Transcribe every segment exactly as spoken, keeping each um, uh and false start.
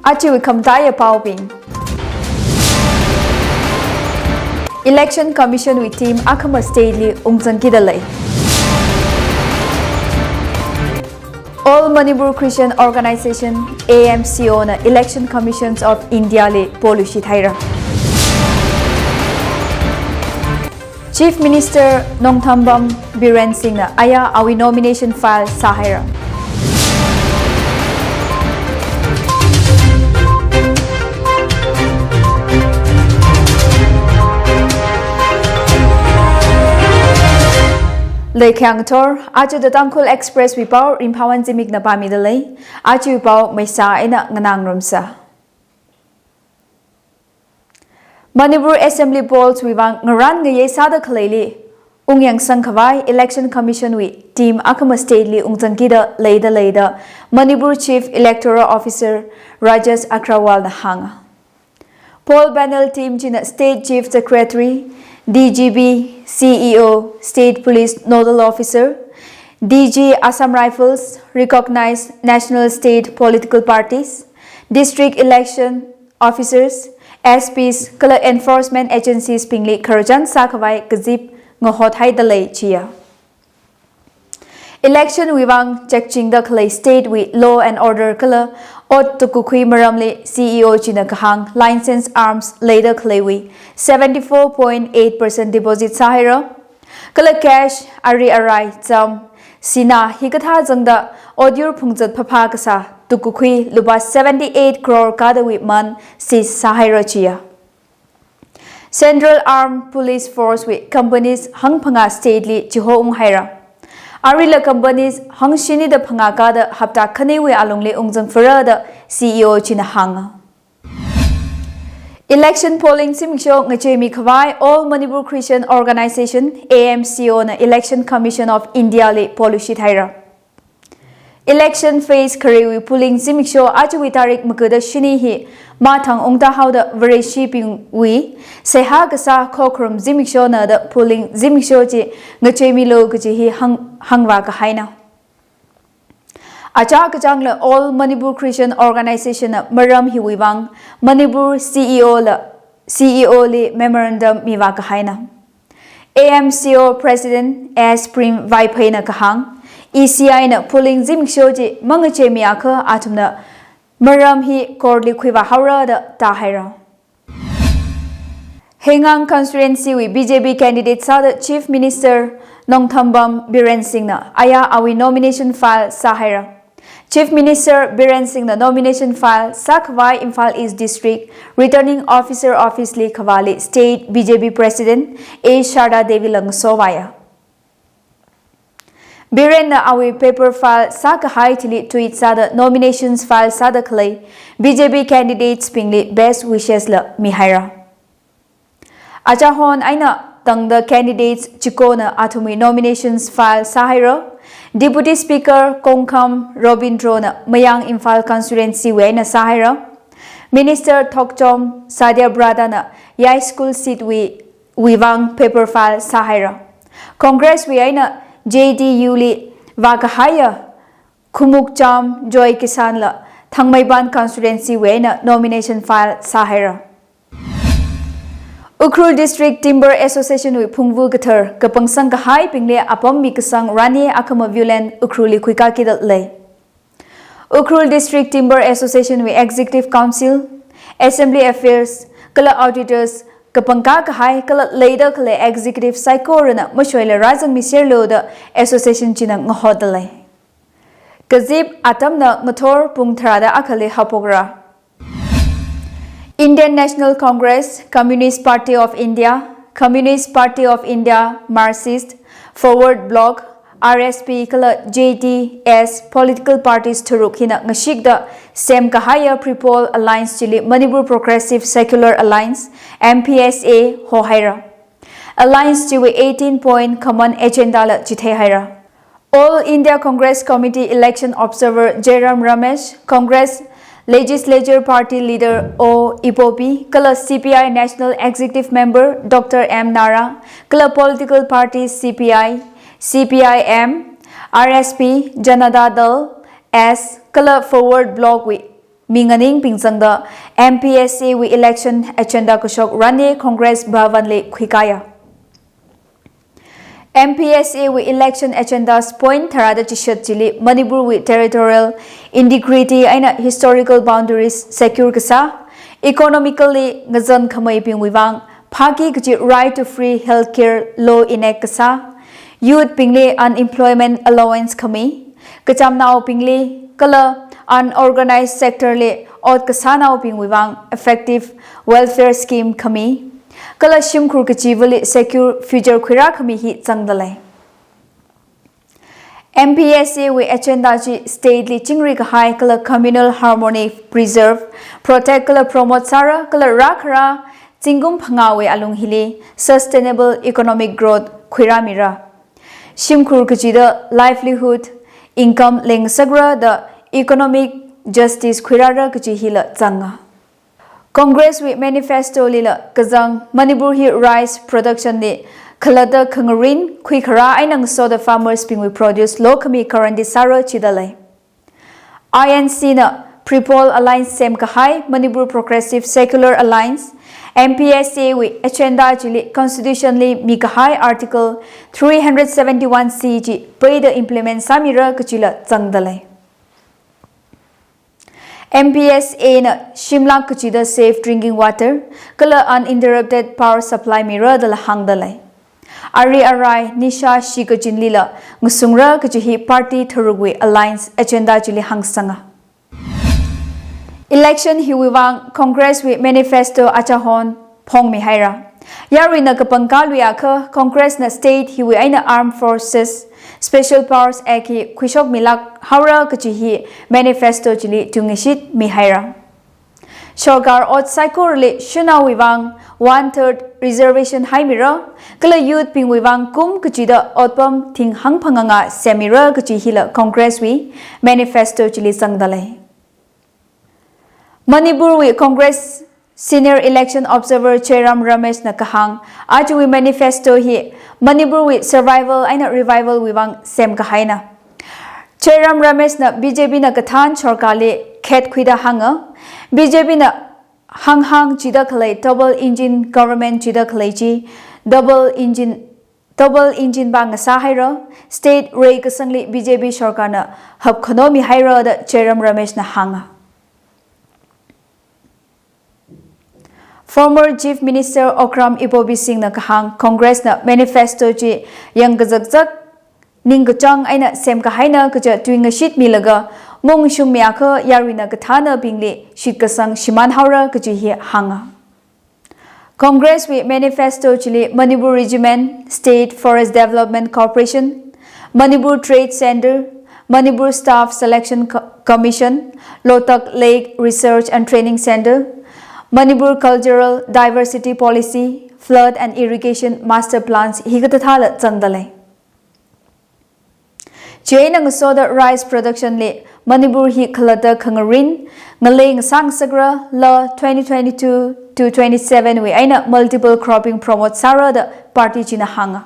Ajawui khamataiya paobing. Election Commission wui team akhama state li ungzangkida lei. All Manipur Christian Organization, A M C O na Election Commissions of India li polushit haira. Chief Minister Nongthambam Biren Singh na aya awui nomination file sāhaira. Leikhyang thor, aja The Tangkhul Express wui pao Ringphawon Zimikna pāmida lei. Ajawui pao Meisa eina nganāngarumsa. Manipur Assembly Polls wui vang ngarān ngayei sāda khaleili ungyangsang khavai Election Commission wui team akhama state li ungzangkida leida leida Manipur Chief Electoral Officer Rajesh Agrawal na hānga. Poll panel team china State Chief Secretary, D G P, C E O, State Police Nodal Officer, D G Assam Rifles, recognized national state political parties, district election officers, S Ps, kala enforcement agencies bingli khararchan sākhavai kazip ngahot haida lei chiya. Election wui vang chekchingda khalei state wui law and order kala ot tukukhui maramli C E O china kahāng licensed arms leida khaleiwui seventy-four point eight percent deposit sāhaira. Kala cash, ari arai, cham, sinā hikathā zangda otyur phungzat phapha kasā tukukhui lupā seventy-eight crore kadawui man seize sāhaira chiya. Central Armed Police Force wui companies hangphangā state li chihoung haira. Arila companies hangshinida phangā kada hapta khaniwui alungli ungzang phara da C E O china hānga. Election polling zimiksho ngacheimi khavai All Manipur Christian Organization, A M C O na Election Commission of India li polushit haira. Election phase kharewui polling zimiksho ajawui tarik maga da shini hi mathang ungta haoda Vareshibingwui seihā kasā khokharum zimikshona da polling zimiksho chi ngacheimilu kaji hi hāng, hāngvā kahaina. Achā kachāngla All Manipur Christian Organization na maram hiwui vang Manipur C E O la, C E O li memorandum mivā kahaina. A M C O President S Prem Vaiphei na kahāng, E C I na polling zimiksho chi mangacheimi akha athumna maram hi court li khuivā haora da tāhaira. Heingang Constituency wui B J P candidate sāda Chief Minister Nongthambam Biren Singh na aya awui nomination file sāhaira. Chief Minister Biren Singh na nomination file sākhavai Imphal East District Returning Officer Office li khavāli State B J P President A Sharda Devi la ngasovāya. Biren na awui paper file sākahai thili tweet sāda nominations file sāda khalei B J P candidates bingli best wishes la mihaira. Achahon eina tangda candidates chikona athumwui nominations file sāhaira. Deputy Speaker Kongkham Robindro na Mayang Imphal Constituency wui eina sāhaira. Minister Thokchom Satyabrata na Yai School seat wui, wui vang paper file sāhaira. Congress wui eina J D U li vākahaiya Khumukcham Joy Kisan la Thangmeiban Constituency wui eina nomination file sāhaira. Ukhrul District Timber Association wui phungvu kathar kapangsang kahaibingli apam mikasang ranye akhama Viewland Ukhrul li khuikakida lei. Ukhrul District Timber Association wui Executive Council, Assembly Affairs, kala Auditors kapangkā kahai kala leida khalei Executive saikorana mashoila rāzangmiserlu da Association china ngahoda lei. Kazip atamna ngathor pung tharāda akhali haophokra. Indian National Congress, Communist Party of India, Communist Party of India, Marxist, Forward Bloc, R S P kala J D S political parties tharuk hina ngashikda semkahaiya pre-poll alliance chili Manipur Progressive Secular Alliance, M P S A, hohaira. Alliance chiwui eighteen point common agenda la chitheihaira. All India Congress Committee election observer Jairam Ramesh, Congress Legislature Party Leader O Ibobi, kala C P I National Executive Member Doctor M Nara, kala political parties C P I, C P I M, R S P, Janata Dal, S, kala Forward Bloc wui mi nganingbing zangda M P S A wui election agenda kashok Rani Congress Bhavan li khuikaya. M P S A wui election agendas point tharāda chishat chili Manipur wui territorial integrity eina historical boundaries secure kasā, economically ngazan khameibingwui vang phāki kachi right to free healthcare law enact kasā, youth bingli unemployment allowance khami, kachamnaobingli kala unorganized sector li ot kasānaobingwui vang effective welfare scheme khami, kala shimkhur kachivali secure future khuirā khami hi zangda lei. M P S A wui agenda chi state li chingri kahai kala communal harmony preserve, protect kala promote sāra kala rākharā zingkum phangāwui alung hili sustainable economic growth khuirāmira. Shimkhur kachida livelihood, income lengsakra da economic justice khuirāra kachi hila zanga. Congress wui manifesto lila kazang Manipur hi rice production li khalatta khangarin khuikharā eina ngasoda farmers bingwui produce lokhami guarantee sāra chida lei. I N C na Pripal Alliance semkahai Manipur Progressive Secular Alliance, M P S A wui agenda chili constitution li mikahai article three hundred seventy-one C chi peida implement sāmira kachila zangda lei. M P S A na shimlak kachida safe drinking water kala uninterrupted power supply mira dala hāngda lei. Ari arai nisha shikachinlila ngasungra kachi hi party tharukwui alliance agenda chili hāngsanga. Election hiwui vang Congress wui manifesto achahon phongmihaira. Yaruina kapangkā luiakha Congress na state hiwui eina Armed Forces Special Powers Act hi khuishokmilāk haora kachi hi manifesto chili tuingashit mihaira. Sorkar ot saikorali shanaowui vang one third reservation haimira, kala youth bingwui vang kum kachida otpam thing hangphangā semmira kachi hila Congress wui manifesto chili zangda lei. Manipur wui Congress Senior Election Observer Jairam Ramesh na kahāng, ajawui manifesto hi Manipur wui survival eina revival wui vang semkahaina. Jairam Ramesh na B J P na kathān sorkar li khetkhuida hānga, B J P na hānghāng chida khalei double engine government chida khalei chi double engine, double engine pa ngasā haira, state reikasangli B J P sorkar na hapkhano mihaira da Jairam Ramesh na hānga. Former Chief Minister Okram Ibobi Singh na kahāng, Congress na manifesto chi yangkazakzak ningkachāng eina semkahaina kaja tuingashit milaga, mungshung miakha yaruina kathānabingli shitkasang shimān haora kaji hi hānga. Congress wui manifesto chili Manipur Regiment, State Forest Development Corporation, Manipur Trade Center, Manipur Staff Selection Co-, Commission, Loktak Lake Research and Training Center, Manipur Cultural Diversity Policy, Flood and Irrigation Master Plans hikathāla zangda lei. Chieina ngasoda rice production li Manipur hi khalatta khangarin ngalei ngasā ngasakra, la twenty twenty-two to twenty-seven wui eina multiple cropping promote sāra da party china hānga.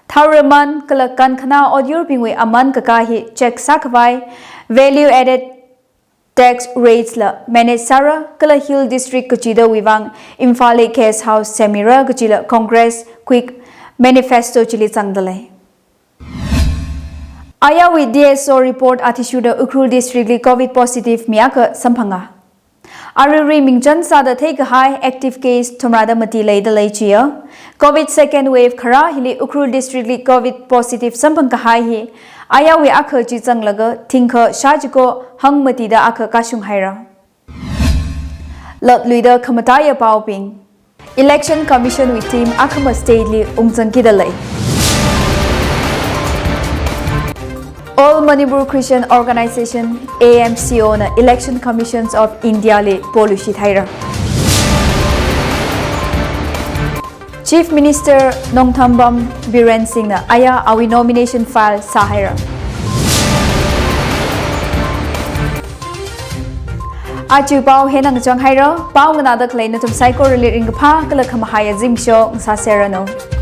Thaora man kala kankhana otyurbingwui aman kakā hi check sākhavai value added tax rates la manage sāra, kala hill district kachidawui vang Imphal li guest house semmira kajila Congress wui manifesto chili zangda lei. Ayarwui D S O report athishurda Ukhrul district li covid positive mi akha samphanga. Aruirui mingchan sāda theikahai active case thumrada mati leida lei chiya. Covid second wave kharā hili Ukhrul district li covid positive samphang kahai hi ayarwui akha chi zanglaga thingkha shāchiko hangmatida akha kashung haira. Latluida khamataiya paobing. Election Commission wui team akhama state li ungzangkida lei. All Manipur Christian Organization, A M C O na Election Commissions of India li poluishit haira. Chief Minister Nongthamvam Biren Singh na ayar awui nomination file sāhaira. Aja pao hina ngachang haira, pao nganāda khalei nathum saikorali ringkaphā kala khamahaiya zimiksho ngasāserranu.